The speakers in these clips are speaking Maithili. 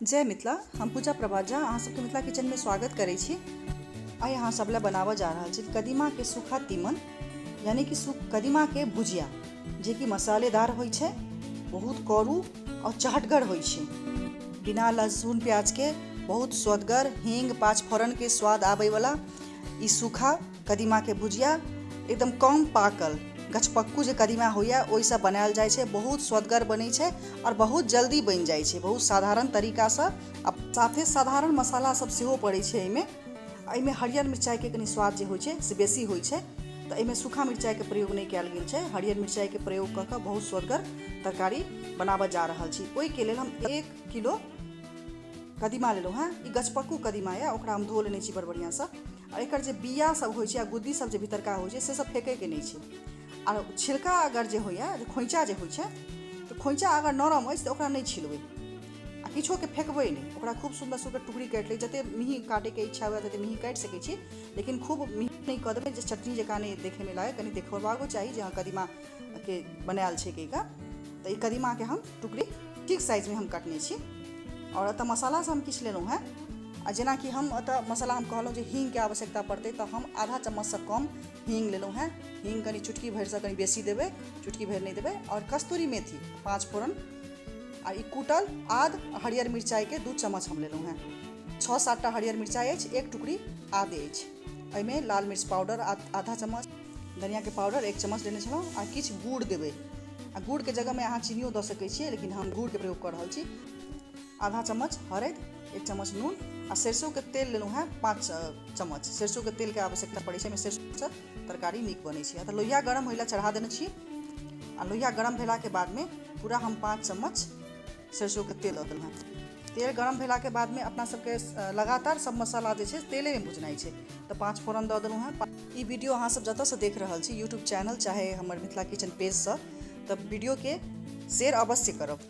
जय मिथिला। हम पूजा प्रभात झा अहाँ सबके मिथिला किचन में स्वागत करै छी। आइ अहाँ सब लए बनाबऽ जा रहल छी कदीमा के सूखा तीमन, यानी कि कदीमा के भुजिया, जे कि मसालेदार होइ छै, बहुत करू और चहटगर होइ छै। बिना लहसुन प्याज के बहुत स्वदगर हींग पाँच फोरन के स्वाद आबै वाला ई सूखा कदीमा के भुजिया एकदम कम पाकल गछपक्कू जे कदीमा होइए ओहिसँ बनायल जाइ छै। बहुत स्वदगर बनै छै आओर बहुत जल्दी बनि जाइ छै, बहुत साधारण तरीकासँ आ साथे साधारण मसाला सब सेहो पड़ै छै एहिमे। एहिमे हरियर मिरचाइके कनि स्वाद जे होइ छै से बेसी होइ छै, तऽ एहिमे सूखा मिरचाइके प्रयोग नहि कयल गेल छै। हरियर मिरचाइके प्रयोग कऽ कऽ बहुत स्वदगर तरकारी बनाबऽ जा रहल छी। ओहिके लेल हम 1 किलो कदीमा लेलहुँ हेँ। ई गछपक्कू कदीमा यऽ, ओकरा हम धो लेने छी बड़ बढ़िआँसँ। आ एकर जे बिया सब होइ छै आ गुद्दी सब जे भीतरका होइ छै से सब फेकैके नहि छै। आर छिलका अगर जे होइए, जे खोइँचा जे होइ छै, तऽ खोइँचा अगर नरम अछि तऽ ओकरा नहि छिलबै आ किछोके फेकबै नहि। ओकरा खूब सुन्दरसँ ओकर टुकड़ी काटि लेबै। जतेक मेही काटैके इच्छा हुए ततेक मेही काटि सकै छी, लेकिन खूब मेही नहि कऽ देबै जे चटनी जकाँ नहि देखैमे लागै। कनि देखबाको चाही जे हँ कदीमाके बनायल छै कहिकऽ। तऽ ई कदीमाके हम टुकड़ी ठीक साइजमे हम कटने छी। आओर एतऽ मसालासँ हम किछु लेलहुँ हेँ। आ जेनाकि हम एतऽ मसाला हम कहलहुँ जे हीङ्गके आवश्यकता पड़तै, तऽ हम आधा चम्मचसँ कम हीङ्ग लेलहुँ हेँ। हीङ्ग कनि चुटकी भरिसँ कनि बेसी देबै, चुटकी भरि नहि देबै। आओर कस्तूरी मेथी, 5 फोरन आ ई कूटल आद हरियर मिरचाइके 2 चम्मच हम लेलहुँ हेँ। 6-7 टा हरियर मिरचाइ अछि, 1 टुकड़ी आदे अछि। एहिमे लाल मिर्च पाउडर आधा चम्मच, धनियाके पाउडर 1 चम्मच लेने छलहुँ आ किछु गुड़ देबै। आ गुड़के जगहमे अहाँ चीनियो दऽ सकै छियै, लेकिन हम गुड़के प्रयोग कऽ रहल छी। आधा चम्मच हरदि, 1 चम्मच नून आ सरिसोके तेल लेलहुँ हेँ 5 चम्मच। सरिसोके तेलके आवश्यकता पड़ै छै एहिमे, सरिसोसँ तरकारी नीक बनै छै। तऽ लोहिया गरम होइ लए चढ़ा देने छी आ लोहिया गरम भेलाके बादमे पूरा हम 5 चम्मच सरिसोके तेल दऽ देलहुँ हेँ। तेल गरम भेलाके बादमे अपना सबके लगातार सब मसाला जे छै तेलेमे भुजनाइ छै, तऽ 5 फोरन दऽ देलहुँ हेँ। ई वीडियो अहाँ सब जतऽसँ देख रहल छी, यूट्यूब चैनल चाहे हमर मिथिला किचन पेजसँ, तऽ वीडियोके शेयर अवश्य करब।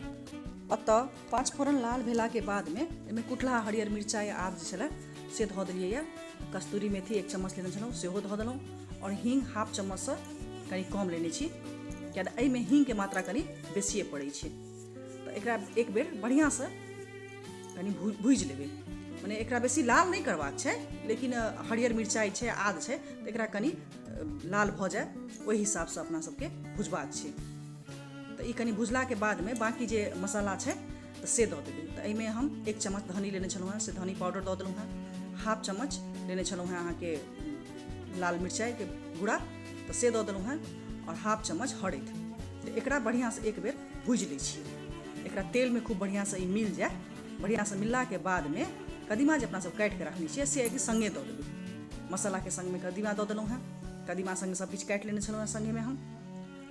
एतऽ 5 फोरन लाल भेलाके बादमे एहिमे कुटलहा हरियर मिरचाइ आद जे छलै से धऽ देलियै यऽ। कस्तूरी मेथी 1 चम्मच लेने छलहुँ सेहो धऽ देलहुँ आओर हींग हाफ चम्मचसँ कनि कम लेने छी, किया तऽ एहिमे हींगके मात्रा कनि बेसिए पड़ै छै। तऽ एकरा एक बेर बढ़िआँसँ कनि भूजि लेबै, मने एकरा बेसी लाल नहि करबाक छै, लेकिन हरियर मिरचाइ छै, आद छै, तऽ एकरा कनि लाल भऽ जाय ओहि हिसाबसँ अपना सबके भुजबाक छै। तऽ ई कनि भुजलाके बादमे बाँकी जे मसाला छै तऽ से दऽ देबै। तऽ एहिमे हम 1 चम्मच धनी लेने छलहुँ हेँ, से धनी पाउडर दऽ देलहुँ हेँ। हाफ चम्मच लेने छलहुँ हेँ अहाँके लाल मिरचाइके गुड़ा, तऽ से दऽ देलहुँ हेँ आओर हाफ चम्मच हरदि। तऽ एकरा बढ़िआँसँ एक बेर भूजि लै छियै, एकरा तेलमे खूब बढ़िआँसँ ई मिल जाय। बढ़िआँसँ मिललाके बादमे कदीमा जे अपना सब काटिके रखने छियै से एहिके सङ्गे दऽ देबै। मसालाके सङ्गमे कदीमा दऽ देलहुँ हेँ। कदीमा सङ्गे सब किछु काटि लेने छलहुँ हेँ सङ्गेमे हम।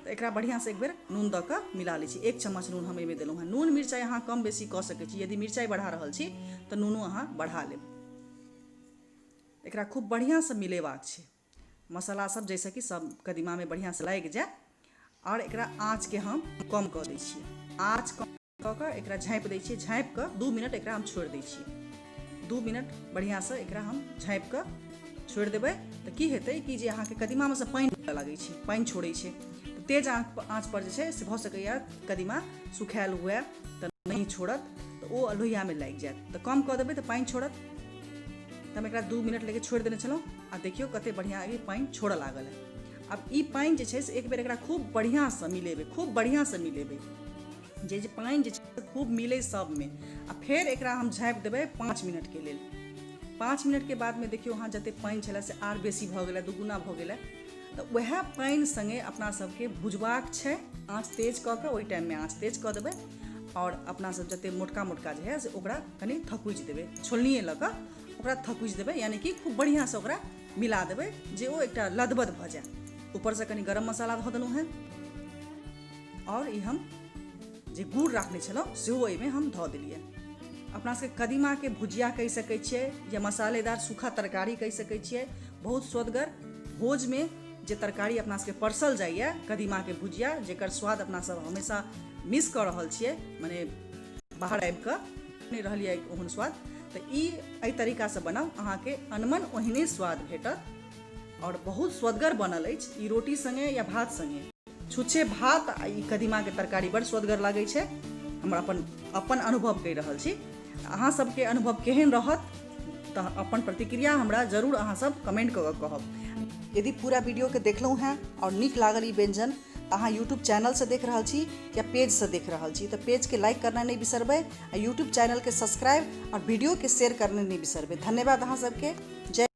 तऽ एकरा बढ़िआँसँ एक बेर नून दऽ कऽ मिला लै छी। 1 चम्मच नून हम एहिमे देलहुँ हेँ। नून मिरचाइ अहाँ कम बेसी कऽ सकै छी, यदि मिरचाइ बढ़ा रहल छी तऽ नूनो अहाँ बढ़ा लेब। एकरा खूब बढ़िआँसँ मिलेबाक छै मसाला सब, जाहिसँ कि सब कदीमामे बढ़िआँसँ लागि जाय। आओर एकरा आँचके हम कम कऽ दै छियै। आँच कम कऽ कऽ एकरा झाँपि दै छियै। झाँपि कऽ 2 मिनट एकरा हम छोड़ि दै छियै। 2 मिनट बढ़िआँसँ एकरा हम झाँपि कऽ छोड़ि देबै तऽ की हेतै कि जे अहाँके कदीमामे सँ पानि निकलऽ लागै छै, पानि छोड़ै छै। तऽ तेज आँच पर जे छै से भऽ सकैए कदीमा सुखायल हुए तऽ नहि छोड़त, तऽ ओ लोहियामे लागि जायत। तऽ कम कऽ देबै तऽ पानि छोड़त। तऽ हम एकरा 2 मिनट लेके छोड़ि देने छलहुँ आ देखियौ कते बढ़िआँ ई पानि छोड़ऽ लागल है। आब ई पानि जे छै से एक बेर एकरा खूब बढ़िआँसँ मिलेबै, खूब बढ़िआँसँ मिलेबै जे जे पानि जे छै खूब मिलै सबमे। आ फेर एकरा हम झाँपि देबै 5 मिनटके लेल। 5 मिनटके बादमे देखियौ अहाँ जतेक पानि छलै से आर बेसी भऽ गेलै, दुगुना भऽ गेलै। तऽ वएह पानि सङ्गे अपना सबके भुजबाक छै। आँच तेज कऽ कऽ ओहि टाइममे आँच तेज कऽ देबै आओर अपना सब जतेक मोटका मोटका जे है से ओकरा कनि थकुचि देबै, छोलनिए लऽ कऽ ओकरा थकुचि देबै, यानि कि खूब बढ़िआँसँ ओकरा मिला देबै जे ओ एकटा लदबद भऽ जाय। ऊपरसँ कनि गरम मसाला धऽ देलहुँ हेँ आओर ई हम जे गुड़ राखने छलहुँ सेहो एहिमे हम धऽ देलियै। अपना सबके कदीमाके भुजिया कहि सकै छियै या मसालेदार सूखा तरकारी कहि सकै छियै। बहुत स्वदगर भोजमे जे तरकारी अपना सबके परसल जाइए कदीमाके भुजिया, जेकर स्वाद अपना सब हमेशा मिस कऽ रहल छियै, मने बाहर आबि कऽ नहि रहलियै ओहन स्वाद, तऽ ई एहि तरीकासँ बनाउ अहाँके अनमन ओहने स्वाद भेटत आओर बहुत स्वदगर बनल अछि ई रोटी सङ्गे या भात सङ्गे। छुच्छे भात आ ई कदीमाके तरकारी बड़ स्वदगर लागै छै, हमर अपन अपन अनुभव कहि रहल छी। अहाँ सबके अनुभव केहन रहत तऽ अपन प्रतिक्रिया हमरा जरूर अहाँ सब कमेंट कऽ कऽ कहब। यदि पूरा वीडियोके देखलहुँ हेँ आओर नीक लागल ई व्यञ्जन, तऽ अहाँ यूट्यूब चैनलसँ देख रहल छी या पेजसँ देख रहल छी तऽ पेजके लाइक करनाइ नहि बिसरबै आ यूट्यूब चैनलके सब्सक्राइब आओर वीडियोके शेयर करनाइ नहि बिसरबै। धन्यवाद अहाँ सबके। जय।